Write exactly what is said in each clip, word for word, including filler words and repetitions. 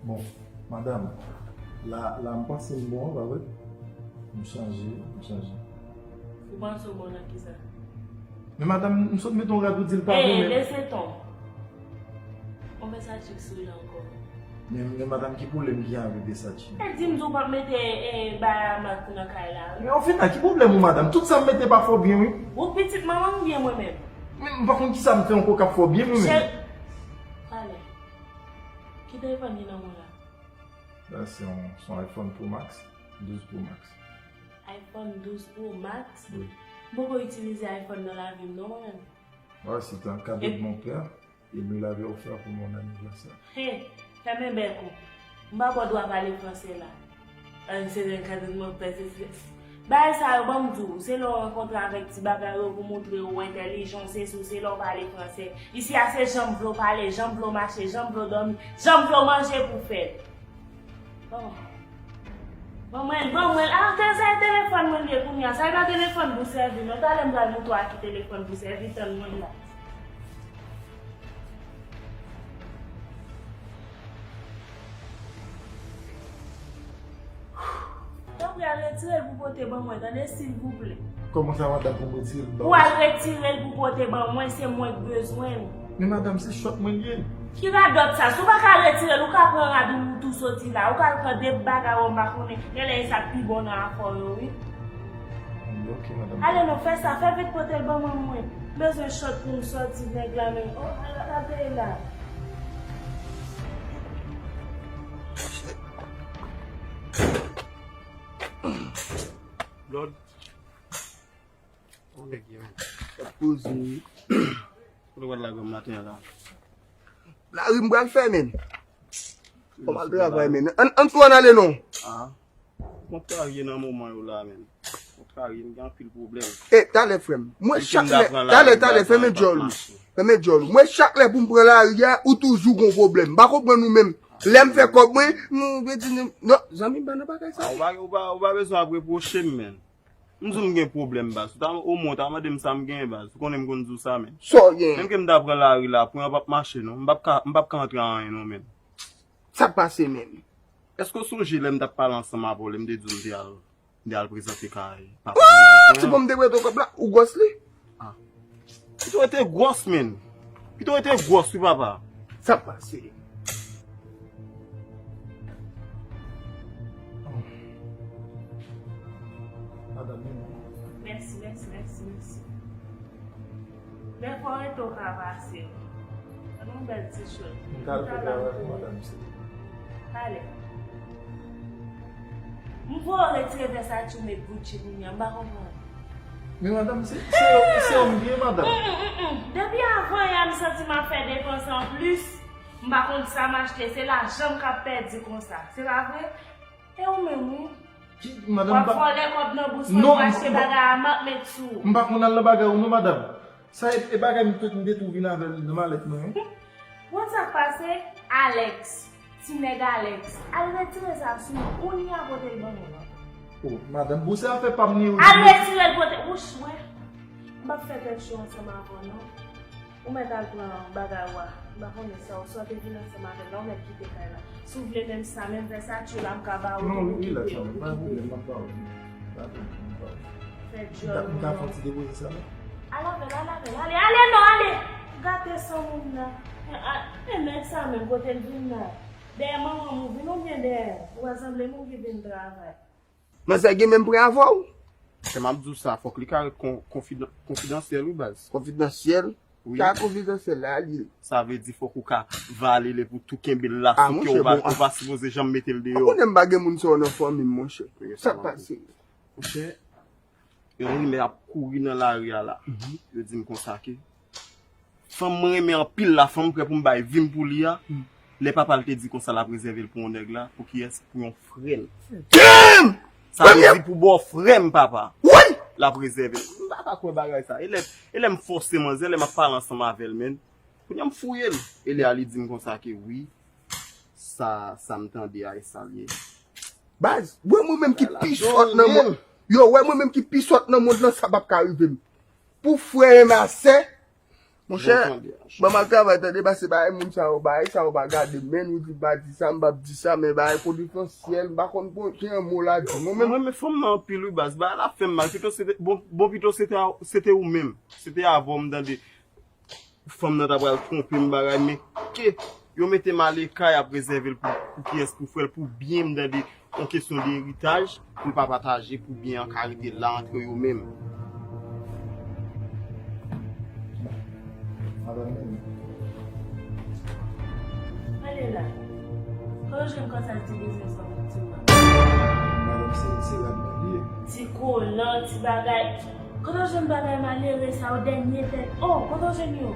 Bon, madanm, la, la m panse m bon, pa vre? M chanje, m chanje. Ou panse w bon nan kisa? Men madanm, m sot mete yon rad ou di l pa bon menm. Ey, lese ton. Ou fè sa chik sou li ankò. Men, men madanm, ki pwoblèm ki gen avèk Versace? E di m di w p ap mete, e, bagay a mak nan kay la, wi. Men Alfina, ki pwoblèm ou, madanm? Tout sa m mete pa fò byen, wi. Ou pitit manman m oubyen mwen menm? Men m pa konn kisa m fè ankò k ap fò byen, mwen menm. Chè-, pale. Ki telefòn ki nan men w la? Sa se yon, se yon iPhone Pro Max, douz Pro Max. iPhone douz Pro Max? Wi. M poko itilize iPhone nan lavi m non, mwen menm. Voici un cadeau de mon père, il nous l'avait offert pour mon anniversaire. He, fèmen bèk ou. M pa ba w dwa pale fransè la. An, se yon cadeau de mon père, se, se, bagay sa yo, ban m di w, se lè w rankontre avèk ti bagay yo pou montre w entèlijan, se sou, se lè w pale fransè. Isi a se jan m vle w pale, jan m vle w mache, jan m vle w dòmi, jan m vle w manje pou fèt. Bon. Bon, mwen, bon, mwen, a, te, se telefòn mwen li ye kounye a. Sa e pa telefòn pou sèvi, non. Talè m pral montre w a ki telefòn pou sèvi, tann mwen la. Tanpri, al retire l pou pote ban mwen, tande, silvouplè. Kòman sa, madanm, pou m retire l ba w? Ou al retire l pou pote ban mwen, se mwen k bezwen l. Men madanm, se chòt mwen l ye. Ki radòt sa? Si w pa ka retire l, ou ka pran rad ou tou soti la. Ou ka al pran de bagay ou m pa konnen. Genlè e sa k pi bon nan afè w yo, wi. Ok, madanm. Ale non, fè sa, fè vit pote l ban mwen mwen. M bezwen chòt pou m sòti nèg la menm. Oh, al, al peye la. Lòd. Yon nèg ye menm. Kòt poze. Kote w pral lage m maten an la? Lari m pral fèmen. Fò m al travay, men. Ann, ann tou ann ale non. Ah. Kontrarye nan moman yo la, men. Kontrarye, m gen anpil pwoblèm. E, talè, frè m. Mwen chak lè, talè, talè, fèmen djòl ou. Fèmen djòl ou. Mwen chak lè pou m pran lari a, ou toujou gon pwoblèm. M pa konprann ou menm. Lè m fè kòb mwen, nou vle di nou, non, zanmi m pa nan bagay sa. Ah, ou pa, ou pa, ou pa bezwen ap repwoche m, men. M di w m gen pwoblèm, baz. Ou ta, omwen, ou ta mande m sa m genyen, baz. Ou konnen m konn di w sa, men. Sa w genyen? Menm ke m ta pran lari la, pou yon p ap mache, non. M p ap ka, m p ap ka antre an anyen, non, men. Sa k pase, men? Èske w sonje lè m t ap pale ansanm avè w, lè m te di w m te al, m te al prezante kay papa m nan jwen an? Ti bon, m te prete w kòb la, ou gwòs li? Ah. Pito w te gwòs, men. Pito w te gwòs, wi, papa. Sa k pase? Madanm, men. Mèsi, mèsi, mèsi, mèsi. Dèfwa w rete w ka pase. Sa yon bèl ti chòt. M ka al fè travay pou madanm, mesye. Ale. M voye w retire vès a tchou met Gucci kounye a, m pa konprann. Men madanm, se, se, se òm byen, madanm. Mm, mm, mm, mm. Depi avan yè m santi m ap fè depans anplis, m pa konn sa m achte, se lajan m k ap pèdi konsa. Se pa vre? E ou menm, wi. Ki, madanm, w ap vòlè kòb nan bous mwen pou achte bagay a, m ap met sou ou. M pa konn al nan bagay ou non, madanm. Sa e, e bagay m te, m te tou vin avè l nan malèt mwen, wi. Bon, sa k pase? Alex. Ti nèg Alex. Al retire sa sou mwen. Ou ni a pote l ban mwen, non? Oh, madanm, bon, se afè pa m li ou di. Al retire l pote. Wouch, wè. M p ap fè tèt cho ansanm avè w, non. Ou mèt al pran bagay ou a. M pa konnen sa, ou swa te vin ansanm avè l la, ou mèt kite kay la. Si w vle menm sa, menm vès a tchou la, m ka ba ou tou pou kite, pou kite. Non, wi, wi, la, pa gen pwoblèm, m ap ba ou li. Pa gen pwoblèm, m ap ba ou li. Fè djòl ou non. M ka, m ka fè yon ti depoze sa la? Al avè l, al avè l, ale, ale non, ale! Gate san moun nan. A, a, e nèg sa menm, kote l vin la? Dèyè manman m ou vin oubyen dèyè? Ou pa sanble moun ki vin travay. Manzè gen menm prè avè w? Chè, m ap di w sa, fòk li ka ret kon-, konfidan-, konfidansyèl, wi, baz. Konfidansyèl? Wi. Ka konfidansyèl la, li ye. Sa vle di fòk ou ka vale li pou tou kenbe l la, souke ou pa, ou pa sipoze janm mete l deyò. Ou konnen m pa gen moun sa yo nan fanmi m, monchè. Sa k pase? Monchè, yon rimè ap kouri nan lari a la. Yo di m konsa ke fanm mwen renmen anpil la, fanm mwen prè pou m bay vi m pou li a, lè papa l te di konsa l ap rezève l pou yon nèg la, pou kiyès? Pou yon frè l. Damn! Sa vle di pou bòfrè m, papa. Wi! L ap rezève l. M pa ka kwè bagay sa. E lè, e lè m fòse manzè, lè m ap pale ansanm avè l, men. Kounye a m fouye l. E lè a li di m konsa ke wi, sa, sa m tande a, e sa l ye. Baz, wè mwen menm ki pi sòt nan mond. Yo, wè mwen menm ki pi sòt nan mond lan, sa p ap ka rive m. Pou frè e ma sè, Monchè, ban m al travay, tande, pase bagay moun sa yo, bagay sa yo pa gade m, men ou di m pa di sa, m p ap di sa, men bagay konfidansyèl, m pa konn pran, gen yon mo la di. Mwen menm, mwen renmen fanm nan anpil wi baz, bagay la fè m mal, pito se te, bon, bon pito se te, se te ou menm, se te avè w m tande. Fanm nan ta pral twonpe m bagay, men ke yo mete m ale kay ap rezève l pou, pou kiyès, pou frè l, pou byen m tande, yon kesyon de eritaj, pou l pa pataje, pou byen an ka rete la antre yo menm. Madanm menm. Ale la. Kote w jwenn kòb sa ti biznis lan pou ti mwen? Madanm, se, se rad mwen li ye. Ti kolan, ti bagay. Kote w jwenn bagay malere sa yo, dènye tèt? Oh, kote w jwenn yo?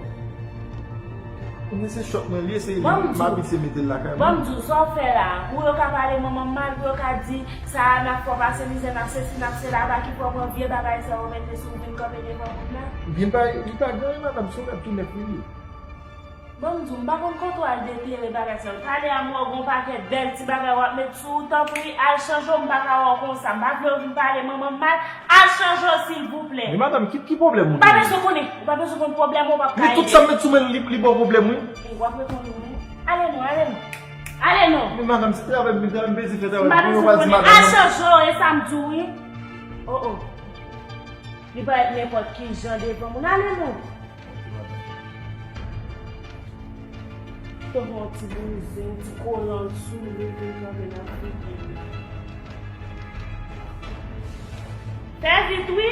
Ebyen se chòt mwen li ye, se m abitye mete l lakay mwen. Ban m di w, sa w fè la? Pou yo ka pale manman m mal, pou yo ka di sa a, n ap fè w pase mizè, n ap sesi, n ap sela, pa ki fè w pran vye bagay sa yo mete sou w vin kanpe devan moun nan? Li pa, li pa gen anyen, madanm, se yon rad tou nèf li ye. Ban m di w, m pa konn kote w al detere bagay sa yo. Talè a m wè w gon pakèt bèl ti bagay w ap met sou ou, tanpri al chanje w, m pa ka wè w konsa. M pa vle w vin pale manman m mal, al chanje w silvouplè. Men madanm, ki, ki pwoblèm ou genyen? M pa bezwen konnen, ou pa bezwen konn pwoblèm ou, w p ap ka ede m. Men tout sa m met sou mwen li, li ba w pwoblèm wi. E w ap reponn ou menm. Ale non, ale non. Ale non. Men madanm, se travay m, m bezwen fè travay m. M pa bezwen konnen. Al chanje w, e sa m di w wi. Oh oh. Li parèt nenpòt ki jan devan moun. Ale non. Te gen yon ti bouzen, yon ti kolan sou li, vin kanpe nan figi m la. Fè vit wi.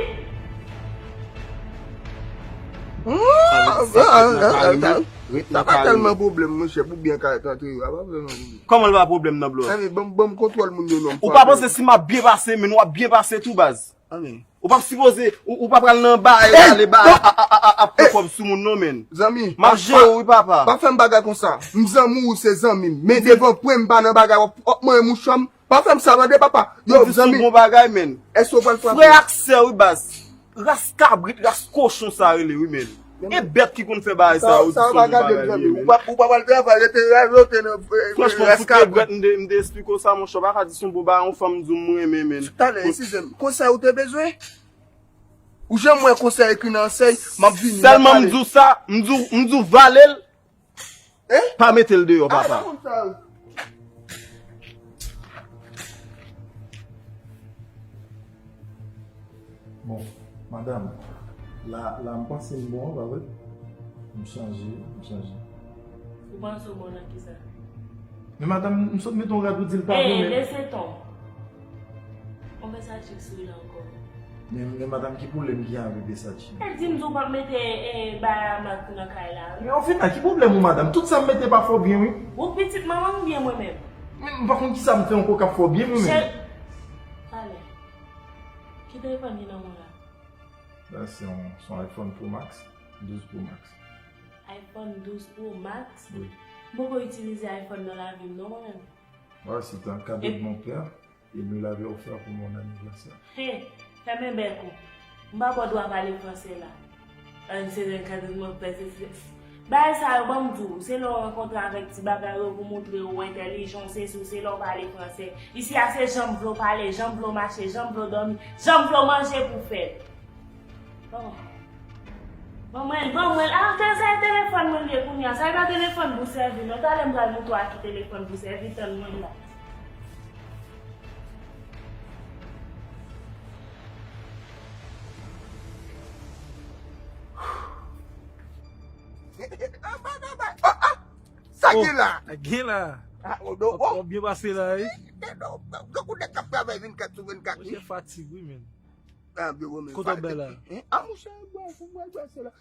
Sa pa tèlman pwoblèm, monchè, pou byen ka antre yo, a pa vrèman pwoblèm. Kòman l pa pwoblèm nan blo? Anben, ban m, ban m kontwòl moun yo non. Ou pa panse si m ap byen pase, men w ap byen pase tou baz? Anben. Ou p ap sipoze, ou, ou pa pral nan bagay, ale bagay, a, a, a, a, ap pran kòb sou moun non, menn. Zanmi, m ap jere w wi, papa. Pa fè m bagay konsa. M zanmi w, se zanmi m. Men devan pwen m pa nan bagay, w ap, w ap manyen mouchwa m. Pa fè m sa, tande, papa. Yo, zanmi. Bon bagay, menn. Èske w pral frape? Frè ak sè wi, baz. Ras kabrit, ras kochon sa rele wi, menn. E bèt ki konn fè bagay sa yo, di sou bagay li ye, menn. Ou pa, ou pa pral travay, rete radote nan, eh, ras kabrit. Franchman, fout regrèt, m te, m te esplike w sa, monchè, w pa ka di se yon bon bagay, yon fanm di w m renmen, menn. Talè, eskize m, konsèy ou te bezwen? Ou janm wè konsèy ekri nan ansèy, m ap vini, m ap pale. Sèlman m di w sa, m di w, m di w vale l, pa mete l deyò, papa. Bon, madanm, la, la m panse m bon, pa vre? M chanje, m chanje. Ou panse w bon nan kisa? Men madanm, m sot met yon rad ou di l pa bon, men. Ey, lese ton. On Versace sou li ankò. Men, men madanm, ki pwoblèm ki gen avèk Versace? E di m di w p ap mete, e, bagay a mak nan kay la, wi. Men Ofina, ki pwoblèm ou, madanm? Tout sa m mete pa fè w byen, wi. Ou pitit manman m oubyen mwen menm? Men m pa konn kisa m fè ankò k ap fè w byen, mwen menm. Talè. Ki telefòn ki nan men w la? La, se yon, se yon iPhone Pro Max, douz Pro Max. iPhone douz Pro Max? Wi. M poko itilize iPhone nan lavi m non, mwen menm. Voici, c'est un cadeau de mon père. Il nous l'avait offert pour mon anniversaire. He, fèmen bèk ou. M pa ba w dwa pale fransè la. An se nan kad mwen pèse se. Bagay sa yo, ban m di w, se lè w rankontre avèk ti bagay yo pou montre w entèlijan w, se sou, se lè w pale fransè. Isi a se jan m vle w pale, jan m vle w mache, jan m vle w dòmi, jan m vle w manje pou w fè l. Bon. Ban mwen l, ban mwen l. Ah, se telefòn mwen li ye kounye a. Sa e pa telefòn pou sèvi non. Talè m pral montre w a ki telefòn pou sèvi, tann mwen la. Sa gen la? Gen la. W ap byen pase la, wi. Tankou nèg k ap travay vennkat sou vennkat, wi. Monchè, fatig, wi, men. Kote w bè la? A, monchè, bwè, bwè, bwè, se la.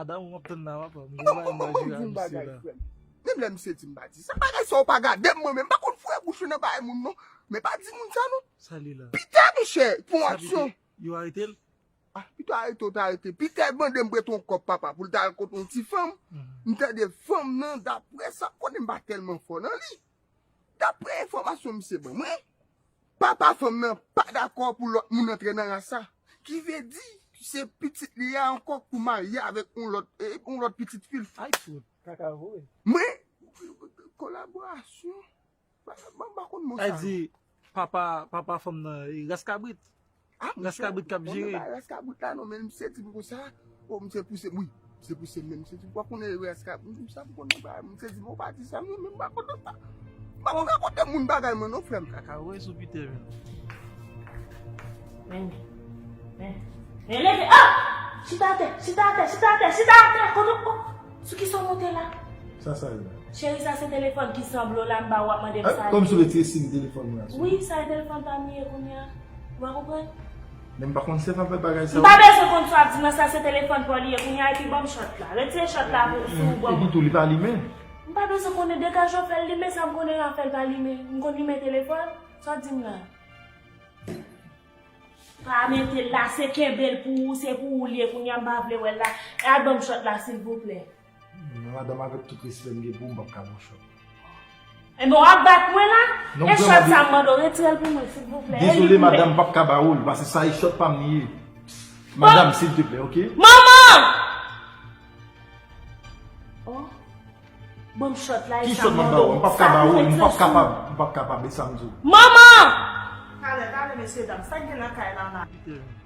Adam, w ap tann la, papa. M gen bagay m pral jere a misye la. Menm lè misye di m pa di sa, bagay sa yo pa gade m, mwen menm. M pa konn foure bouch ou nan bagay moun, non. Men pa di moun sa, non. Sa li la? Pita, monchè, pran aksyon. Yo arete l? Ah, pito arete w ta arete. Pita mande m prete yon kòb, papa, pou l ta al kot yon ti fanm. M tande fanm nan, daprè sa m konnen, m pa tèlman fò nan li. Daprè enfòmasyon misye ban mwen, papa fanm nan pa dakò pou lòt moun antre nan ras sa. Ki vle di, se pitit li a ankò pou marye avèk yon lòt, eh, yon lòt pitit fi l. Ay, fout, kaka voye. Mwen, kolaborasyon, m pa konn mo sa. Ay di, papa, papa fanm nan, eh, ras kabrit. Ah, ras kabrit k ap jere. Ras kabrit la, non, men misye di m konsa, oh, misye pouse m, wi. Se pou se menm, se tou. W ap konnen rès ka, m sa m konnen bagay, moun se di, "Bon, pa di sa, non, men m pa kontan sa." M pa konn rakonte moun bagay, mwen, non, frè m. Kaka, wè, sou Peter, menm. Men, men, men, leve, ah! Chita atè, chita atè, chita atè, chita atè, kote, oh! Sou ki sa w monte la? Sa, sa, e la. Cheri, sa se telefòn ki sanble w la, m ba w, w ap mande m sa. Kòm si w retire sim telefòn mwen la. Wi, sa e telefòn pa m li ye kounye a. Ou pa konprann? Men m pa konn se pa fè bagay sa. M pa bezwen konn sa w ap di m nan, sa se telefòn pa w li ye kounye a, epi ban m chòt la. Retire chòt la pou, sou ou ban mwen. Epi tou, li pa limen. M pa bezwen konnen, degaje w fè l limen, sa m konnen an fè l pa limen. M konn limen telefòn? Sa w di m la? Pa mete l la, se kenbe l pou ou, se pou ou l ye kounye a, m pa vle wè l la. E al ban m chòt la, silvouplè. Men madanm, avèk tout respè m gen pou ou, m p ap ka ba w chòt. Enben, w ap bat mwen la? Non, e chòt sa m mande w, retire l pou mwen, silvouplè. Dezole, madanm, m p ap ka ba ou l, paske sa e chòt pa m li ye. Madanm, silteplè, oke? Manman! Oh, ban m chòt la, e sa m mande w. Ki chòt m ap ba ou? M p ap ka ba ou l, m p ap kapab, m p ap kapab, e sa m di w. Manman! Talè, talè, mesye dam, sa k gen nan kay la la?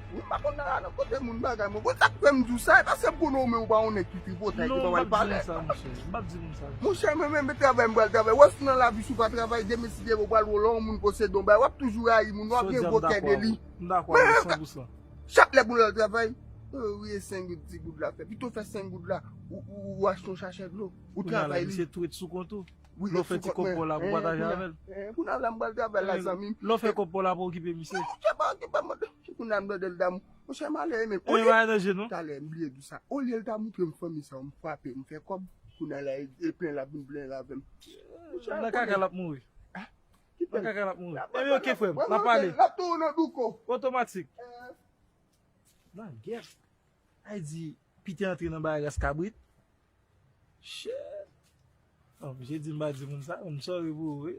Wi, m pa konn nan, nan kote moun bagay, mwen. Bon, sa k fè m di w sa, e paske m konnen w menm ou pa yon nèg ki tripotay, ki pa pral pale. Non, m p ap di moun sa, monchè. M p ap di moun sa. Monchè, mwen menm, travay m pral travay. W wè si w nan lavi, si w pa travay, demen si Dye vle w pral wè lè yon moun posede yon bagay, w ap toujou rayi moun, w ap gen gwo kè de li. M dakò avè w san pou san. Chak lè pou l al travay, yo wi e senk goud, di goud la fè. Pito w fè senk goud la, ou, ou, ou achte yon sachè dlo, ou travay li. Misye twit sou kont ou. Wi, lè w fè ti kòb pa w la pou pataje avè l. Kounye a la m pral travay la, zanmi m. Lè w fè kòb pa w la pou okipe misye. Monchè, pa okipe m. Kounye a m mande l damou. Monchè, malere menm. Olye, talè, m bliye di w sa. Olye l ta montre m fanmi sa, m frape, m fè kòb. Kounye a la, e plen l ap vin plen l avè m. Nan kaka l ap mouri. Nan kaka l ap mouri. Ebyen, oke, frè m, n ap pale. L ap touye w nan douko. Otomatik. Nan gèt. Ay di, Pita antre nan bagay ras kabrit. Shit. Bon, misye di m pa di moun sa, m sorry pou ou, wi.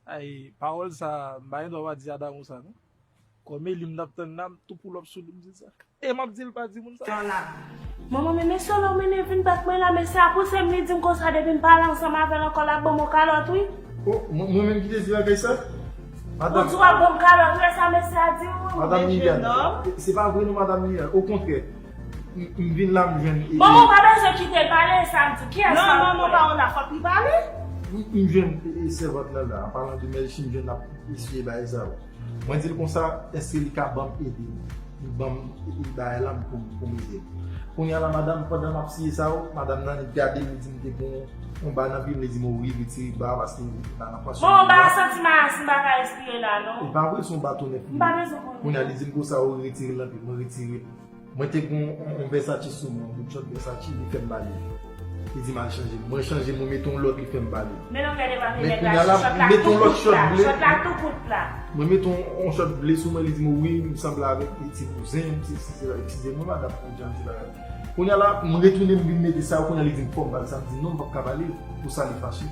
Ay, pawòl sa, m pa gen dwa pa di Adamo sa, non. Kòm Eli m t ap tann la, m tou pull up sou li, m di sa. E m ap di l pa di moun sa. Manman, men mesye w la w mennen vin bat mwen la, mesye a pouse m, li di m konsa depi m pale ansanm avè l ankò, l ap ban m yon kalòt, wi. Oh, mwen, mwen menm ki te di bagay sa? Ou di w ap ban m kalòt, wi, sa mesye a di w, wi. Madanm Liliane, se pa vre non, madanm Liliane. Okontrè, m, m vin la, m jwenn. Manman, ou pa bezwen kite l pale, sa m di. Kiyès sa? Non, manman pa w la, fòk li pale. M, m jwenn, e, e, sèvant lan la, an palan de mèsi, m jwenn l ap eseye bay sa yo. Mwen di l konsa, èske li ka ban m ede m? Li ban m, e, bagay la pou, pou m ede l. Kounye a la, madanm, pandan m ap siye sa yo, madanm nan, li gade m, li di m te gen yon ba nan pye m, li di m, "O wi, retire ba a, paske ba nan pansyon." Bon, ba a santi mayas, m pa ka respire la, non. E pa vre, se yon ba tou nèf li ye. M pa bezwen konnen. Kounye a, li di m konsa, "O, retire l nan pye m," mwen retire l. Mwen te gen yon, yon Versace sou mwen, yon bout chòt Versace, li fè m ba li. Li di m al chanje. Mwen chanje, mwen mete yon lòt, li fè m ba li. Men non, gade pa vin nèg la, chòt la tou kout la. Chòt la tou kout la. Mwen mete yon, yon chòt ble sou mwen, li di m, "Wi, m sanble avèk ti kouzen m, se, se, se, eskize mwen, madanm, pou jan m di bagay." Kounye a la, m retounen, m vin mete sa, kounye a li di m fò m ba l sa, m di non, m p ap ka ba li, pou sa li fache.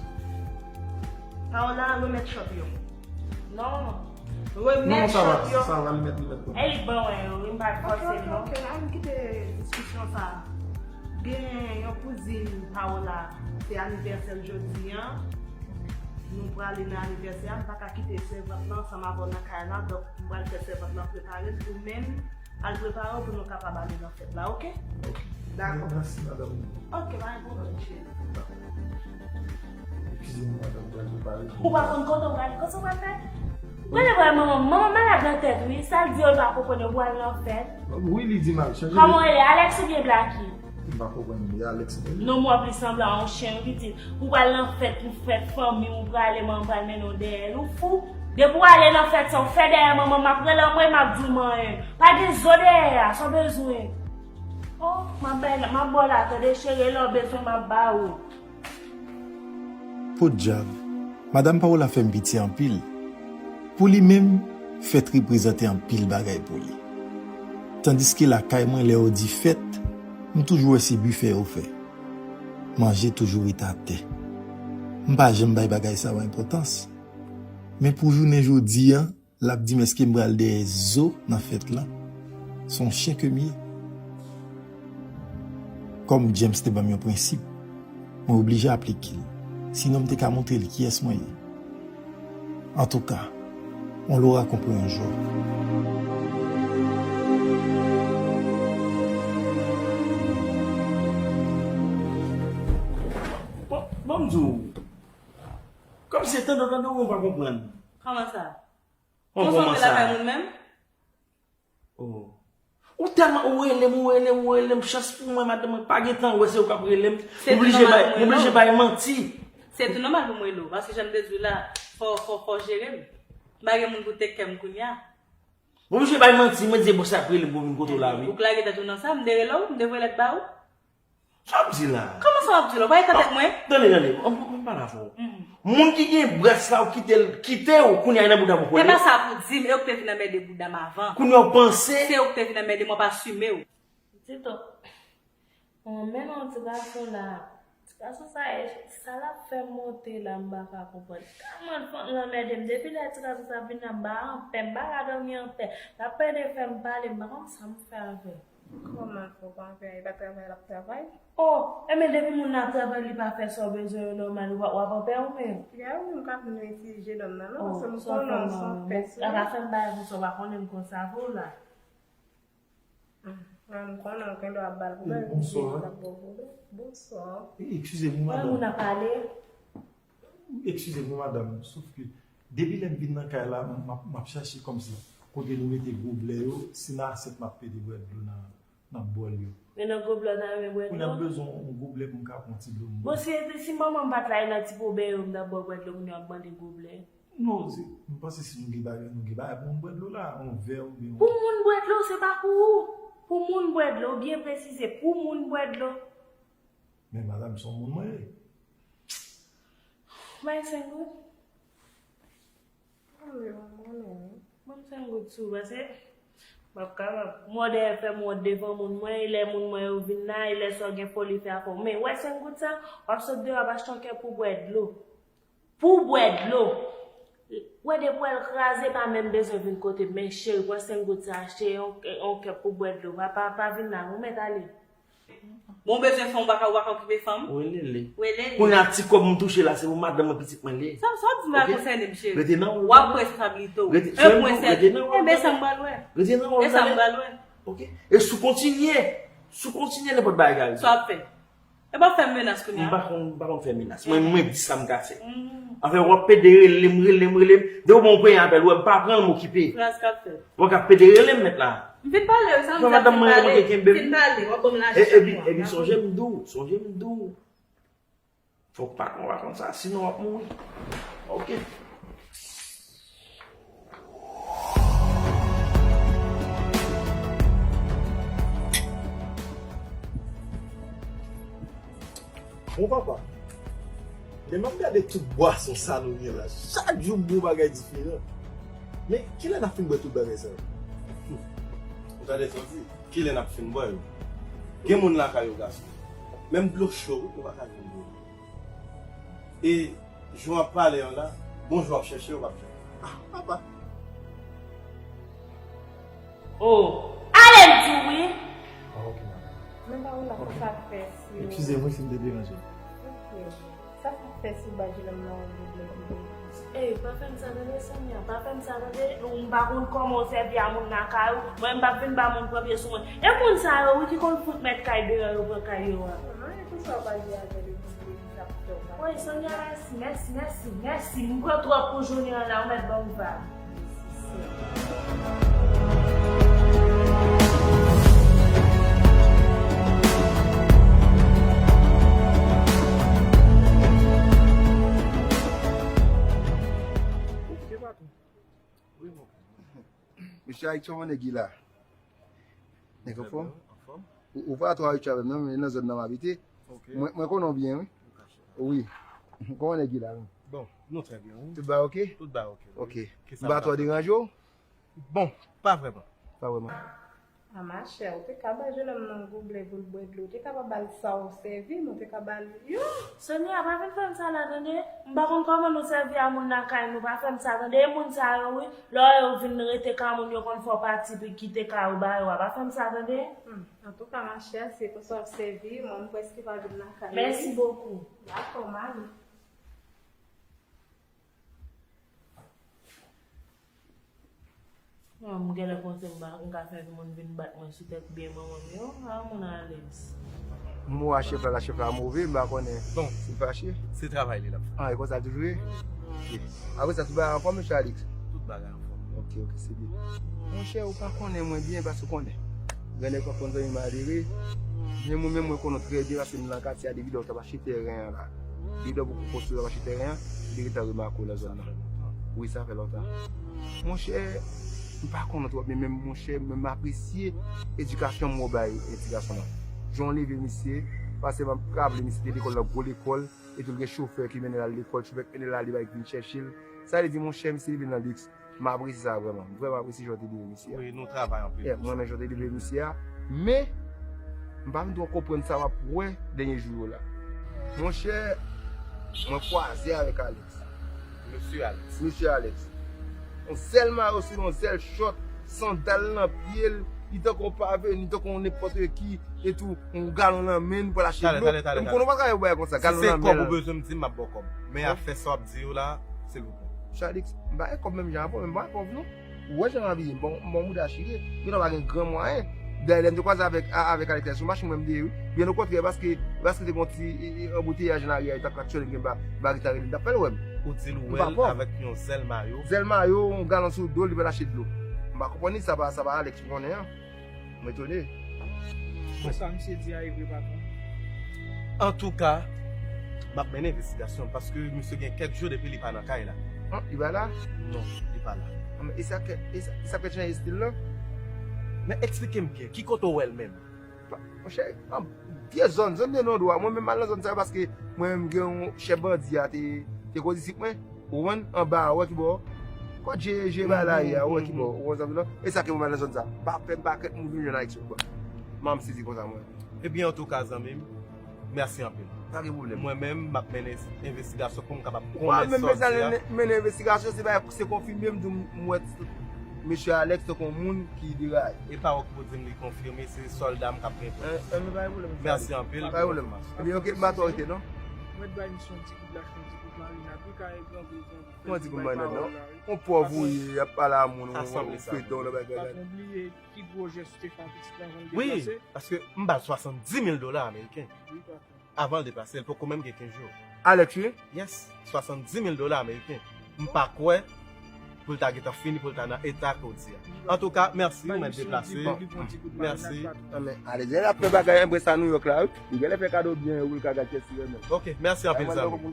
Paola, remèt chòt yo. Non. Remèt chòt yo. Non, sa va, sa va, li mèt, li mèt. E li ban mwen yo, wi, m pa fòse l, non. Ok, ok, ok, ann kite diskisyon sa a. Gen yon kouzin Paola, se anivèsè l jodi a. Nou prale nan anivèsè a, m pa ka kite sèvant lan ansanm avè w nan kay la, donk m pral fè sèvant lan prepare l pou menm. Al prepare w pou nou kapab ale nan fèt la, oke? Ok. Dakò. Mèsi, madanm. Ok, pa gen pwoblèm, cheri. Eskize m, madanm, pral prepare. Ou pa konn kote w prale, kote w pral fè? Gade vwal manman, manman malad nan tèt, wi. Sa l di yo, l pa konprann, yo pral nan fèt. Wi, li di m al chanje. Kòman w rele, Alex oubyen Blacky? M pa konprann, e Alex mwen ye. Non, mwen plis sanble a yon chen, wi, pitit. Ou pral nan fèt, pou fèt fanmi, ou prale, manman pral mennen w dèyè l, ou fou? Depi w ale nan fèt sa, w fè dèyè manman, m ap rele anmwey, m ap di w manyen. Pa gen zo dèyè a, sa w bezwen? Oh, m ap bay, m ap ba w la, tande cheri, lè w bezwen, m ap ba ou. Podyab, madanm Paola fè m pitye anpil. Pou li menm, fèt reprezante anpil bagay pou li. Tandiske lakay mwen, lè yo di fèt, m toujou wè se bifè yo fè. Manje toujou ret atè. M pa janm bay bagay sa yo enpòtans. Men pou jounen jodi a, l ap di m èske m pral dèyè zo nan fèt lan. Se yon chen ke m ye. Kòm James te ban m yon prensip, mwen oblije aplike l. Sinon, m te ka montre l kiyès mwen ye. Antouka, on l'aura compris un jour. M di w. Kòmsi tande w, tande w, mwen pa konprann. Kòman sa? Kòman sa? Ou sot lakay moun menm? Oh. Ou tèlman, ou rele m, ou rele m, ou rele m, chans pou mwen, madanm mwen pa gen tan wè se ou k ap rele m. M oblije bay, m oblije bay manti. Se tou nòmal pou m rele w, paske jan m te di w la, fò, fò, fò jere m. M pa gen moun pou take care m kounye a. M oblije bay manti, mwen di, bon, sa ap rele m pou vin kote w la, wi. Ou k lage tèt ou nan sa, m te rele w, m te voye lèt ba ou. Sa w ap di la? Kòman sa w ap di la? Ou pa gen tèt mwen? Tande, tande, ann, ann pale avè w. Moun ki gen bras la, ou kite l, kite w, kounye a nan bouda m ou kole. E pa sa pou di m, e ou ki te vin anmède bouda m avan. Kounye a w panse. Se ou ki te vin anmède m, w ap asime w. Tito, bon, men non, ti gason la, ti gason sa, e, sa l ap fè monte la, m pa ka konprann. Kòman l fè l anmède m? Depi lè ti gason sa vin la, m pa anpè, m pa ka dòmi anpè. L ap pede fè m pale, m pa konn sa m fè avè l. Kòman l fè w pa anpè a? E pa travay l ap travay? Oh, enben depi moun nan ap travay, li pa fè sa w bezwen yo nòmal, w ap, w ap anpè ou menm? Gade ou menm k ap vin vin ti jenòm nan, non, paske m konnen w se yon pèsonaj. A pa fè m bagay konsa, w pa konnen m konsa vre w la. Ah, m konnen w gen dwa ap ba l pwoblèm, epi l ap ba w pwoblèm. Bonswa. E, eskize m, wi, madanm. Moun ap pale. Eskize m, wi, madanm, sòf ke depi lè m vin nan kay la, m ap, m ap chache kòmsi kote nou mete goblè yo, si nan asyèt m ap pede bwè dlo nan, nan bòl yo. Men nan goblè w ta renmen bwè dlo? Kounye a m bezwen yon goblè pou m ka pran ti dlo m bwè. Bon, si, si manman m pa t la, e nan ti poubèl yo m t ap ba w bwè dlo, kounye a w ap mande goblè. Non, se, m panse si nou gen bagay, nou gen bagay pou moun bwè dlo la, yon vè oubyen yon... Pou moun bwè dlo, se pa pou ou. Pou moun bwè dlo, byen presize, pou moun bwè dlo. Men madanm, se yon moun mwen ye. Bay senk goud. Tande, mwen, mwen, wi. Ban m senk goud sou, paske m p ap kapab. M wè w dèyè fè m wont devan moun mwen, e lè moun mwen yo vin la, e lè sa w gen foli fè avè w. Men, w wè senk goud sa, w ap sot deyò, w ap achte yon kèp pou bwè dlo. Pou bwè dlo. Wè depi w wè l kraze, pa menm bezwen vin kote m. Men cheri, pran senk goud sa, achte yon, yon kèp pou bwè dlo. Pa, pa, pa vin la, ou mèt ale. Bon, w bezwen fanm, ou pa ka, ou pa ka okipe fanm? Rele li. Rele li. Kounye a ti kòb m touche la, se pou madanm mwen, pitit mwen li ye. Sa, sa w ap di m pa konsène m, cheri. Rete nan wòl ou. W ap pran responsablite w. Rete, e mwen sèl. Rete nan wòl ou. Enben, sa m pral wè. Rete nan wòl ou. E sa m pral wè. Ok? E si w kontinye, si w kontinye, nenpòt bagay ka rive. Sa w ap fè? E pa fè m menas kounye a. M pa konn, m pa konn fè menas. Mwen, mwen di sa m ka fè. Anfen, w ap pede rele m, rele m, rele m. Depi w bon, w pran apèl, w wè m pa pran l, m okipe. Ras k ap fèt. W ap pede rele m mèt la. M fin pale, sa m di ap fin pale. Fin pale, w ap ban m lajan chak mwa. Epi, epi sonje m di w, sonje m di w. Fòk patwon pa konn sa, sinon w ap mouri. Ok. Bon papa, lè m ap gade tout bwason sa nou gen la, chak jou m bwè yon bagay diferan. Men, kilè n ap fin bwè tout bagay sa yo? Ou tande sa w di? Kilè n ap fin bwè yo? Gen moun lakay yo, gason. Menm dlo cho, wi, nou pa ka jwenn dlo. E jan w ap pale an la, bon jan w ap chèche, w ap jwenn. Ah, papa. Oh, ale m di w wi. Ah, ok, madanm. Men pa w la, sa k fè si w... Eskize m wi si m te deranje w. Ok. Sa k fè si w ba jenòm nan yon goblè pou bwè? Ey, pa fè m sa tande, Sonia. Pa fè m sa tande. Ou, m pa konn kòman w sèvi a moun lakay ou. Mwen, m p ap vin ba moun pran pye sou mwen. E moun sa yo, wi, ki konn fout mèt kay deyò, yo pran kay yo a. Anyen pou sa w pa di avè l, yo konn di sa pou fè w pa. Woy, Sonia, mèsi, mèsi, mèsi, mèsi. M pran twòp pou jounen an la, ou mèt ban m vag. Mesye Ayiti, kòman nèg ye la? Nèg anfòm? Ou, ou pa twò Ayiti avè m non, men nan zòn nan m abite. Mwen, mwen konnen w byen, wi. Wi. Kòman nèg ye la menm? Bon, nou trè byen, wi. Tout bagay oke? Tout bagay oke, wi. Oke. M pa twò deranje w? Bon, pa vrèman. Pa vrèman. A machè, ou te ka ba jenòm nan goblè pou l bwè dlo, ou te ka pa ba l sa w sèvi, men ou te ka ba l yo. Sonia, pa vin fè m sa la, tande. M pa konn kòman nou sèvi a moun lakay nou, pa fè m sa, tande. E moun sa yo, wi, lè yo vin rete ka moun, yo konn fè w pati pou kite ka yo ba yo a, pa fè m sa, tande. Hmm, antouka, machè, se konsa w ap sèvi, mwen, m prèske pa vin lakay ou. Mèsi bokou. Dakò, m ale. Non, m genlè panse m pa, m ka fè moun vin bat mwen sou tèt byen manman m yo. A, moun alèz. Mo a chèf la, la chèf la move, m pa konnen. Bon, si l fache. Se travay li l ap fè. Ah, e konsa l toujou ye? Ok. Apre sa, tout bagay anfòm, mesye Alex? Tout bagay anfòm. Ok, ok, se byen. Monchè, ou pa konnen mwen byen, paske ou konnen. Grannèg pa konn zanmi malere. Men mwen menm, mwen konnen w trè byen, paske m nan katye a depi lè w t ap achte tèren an la. Depi lè w poko konstwi, w t ap achte tèren an, li gentan remake w nan zòn nan. Wi, sa fè lontan. Monchè, m pa konnen w twòp, men menm, monchè, men m apresye edikasyon m wè w bay ti gason an. Jan w leve misye, paske m ap raple misye te lekòl nan gwo lekòl, epi l gen chofè ki mennen l al lekòl, chofè ki mennen l ale bay vin chèche l. Sa vle di, monchè, misye leve nan liks. M apresye sa vrèman. M vrèman apresye jan w te leve misye a. Wi, nou travay anpil. Yeah, mwen menm jan w te leve misye a. Men, m pa vin twò konprann sa w ap wè dènye jou yo la. Monchè, mwen kwaze avèk Alex. Mesye Alex. Mesye Alex. Yon sèl mayo sou li, yon sèl chòt, sandal nan pye l, li tankou yon paveni, tankou yon nenpòt ki, etou yon galon nan men l pou al achte dlo. Talè, talè, talè, talè. M konnen w pa travay pou bagay konsa, galon nan men l. Si se kòb ou bezwen m di m, m ap ba w kòb. Men afè sa w ap di yo la, silvouplè. Mesye Alex, m pa gen kòb menm jan avè w, men m pa gen kòb non. Ou wè jan m abiye, m bon, m bon mouda chire. Gen lè w pa gen gran mwayen. Dayè, lè m te kwaze avèk, a, avèk Alex, se sou machin mwen m te ye, wi. Byen okontrè, paske, paske te gon ti, e, e, anbouteyaj nan lari a, e t ap klaksonnen, m gen ba, ba gita rele, m t ap fè l wè m. Ou di l ou wè l avèk yon zèl mayo. Zèl mayo, yon galon sou do l, li pral achte dlo. M pa konprann li, sa pa, sa pa Alex m konnen an. M etone. Bon, sa misye di a e vre, patwon. Antouka, m ap mennen envestigasyon paske misye gen kèk jou depi li pa nan kay la. An, li pa la? Non, li pa la. An, men e sa k, e sa, e sa k fè chanje estil lan? Men eksplike m byen, ki kote w wè l menm? Pa, monchè, an, vye zòn, zòn de non dwa. Mwen menm m al nan zòn sa yo paske mwen menm gen yon chèf bandi a te, te koze sik mwen. Ou konprann? Anba a, ou wè ki bò. Kòt je, je ba la ye a, ou wè ki bò. Ou konprann sa m di w la? E sa ke mwen nan zòn sa. M pa fè, m pa krèt moun vin jwenn Alex ankò. M ap sezi konsa mwen. Ebyen, antouka, zanmi m, mèsi anpil. Pa gen pwoblèm. Mwen menm, m ap mennen envestigasyon pou m kapab konnen sòti a. Ou pa menm bezwen mennen envestigasyon, se bagay, se konfime m di w m wè mesye Alex tankou yon moun ki deraye. E pawòl ke w di m li konfime, se sòlda m k ap gen pou. Mèsi anpil. Pa gen pwoblèm. Ebyen, ok, m pa twò rete, non. Mwen t bay misye yon ti kout lach, yon ti kout marinad, wi, kay gran gwo, gran gwo. Mwen di pou mwen non. On pòv ou ye, y ap pale a moun, on fedon nan bagay la. Patwon, bliye ki gwo jès ou te fè a pitit la avan l deplase. Wi, paske m ba l swasanndis mil dola ameriken. Wi, patwon. Avan l deplase, l poko menm gen kenz jou. Alex, wi? Yes, swasanndis mil dola ameriken. M pa kwè pou l ta gentan fini, pou l ta nan eta ke w di a. Antouka, mèsi, ou mèt deplase. Mèsi. Anmè, Alex, lè l ap fè bagay enprè sa Nouyòk la, wi. Li genlè fè kado byen, wi, l ka gad kèk ti renmen. Ok, mèsi anpil, zanmi.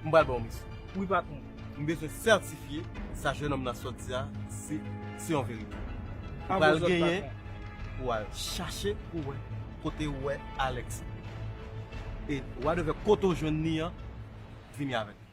M pral ba w misyon. Wi, patwon. M bezwen sètifye sa jennonm nan sot di a, se, se yon verite. Ou pral genyen pou w al chache pou wè kote ou wè Alex. E wadevè kote w jwenn li an, vini avèk mwen.